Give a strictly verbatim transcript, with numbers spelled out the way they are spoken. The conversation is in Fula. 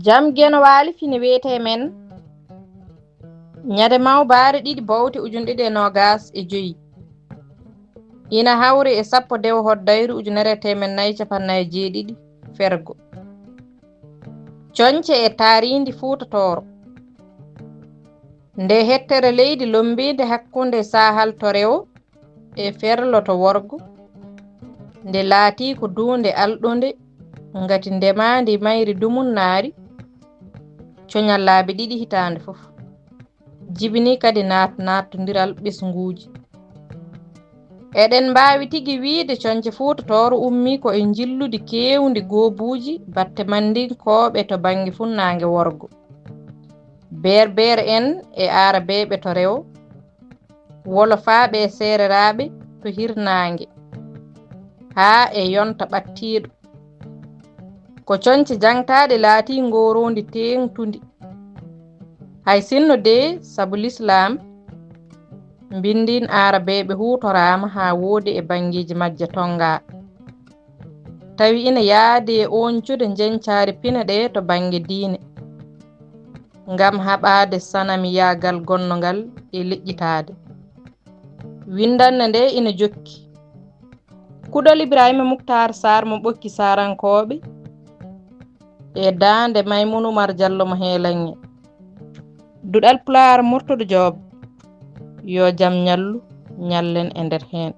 Jam Geno Waali fini wiyetee men ñande mawbaare ɗiɗi bowte ujunɗe ɗiɗi e noogaas e joyi. Ina hawri e sappo dewo hoddayru ujunere e teemen nayi capannay e jeeɗiɗi fergo. Coñce e taariindi Fuuta Tooro. Nde hettere leydi lombiinde hakkunde saahal to rewo e ferlo to worgo, nde laatii ko duunde alɗunde ngati ndemaandi mayri dumunnaari, coñal laabi ɗiɗi hitaande fof. Jibinii kadi naat-, naattondiral ɓesnguuji. Eɗen mbaawi tigi wiyde coñce Fuuta Tooro ummii ko e njilludi keewndi goobuuji batte Manndinkooɓe to bannge funnaange worgo, Beerbeer en e Aarabeeɓe to rewo, Wolofaaɓe e Seereraaɓe to hirnaange, haa e yonta ɓattiiɗo. Ko coñce jaŋtaaɗe laatii ngooroondi teeŋtundi. Hay sinno dee sabu lislaam, mbinndiin Aarabeeɓe huutoraama haa woodi e banngeeji majje tonngaa. Tawi ina yaadi e oñcude njeñcaare pine ɗee to bannge diine, ngam haɓaade sanamiyaagal gonnongal e leƴƴitaade. Winndannde nde ina jokki. Kuɗol Ibraahiima Muktaar Saar mo Ɓokki Saarankooɓe e daande Maymuun Umar Jallo mo Heelaŋŋe. Duɗal Pulaar Murtuɗo Joob, yo jam ñallu, ñallen e nder heen.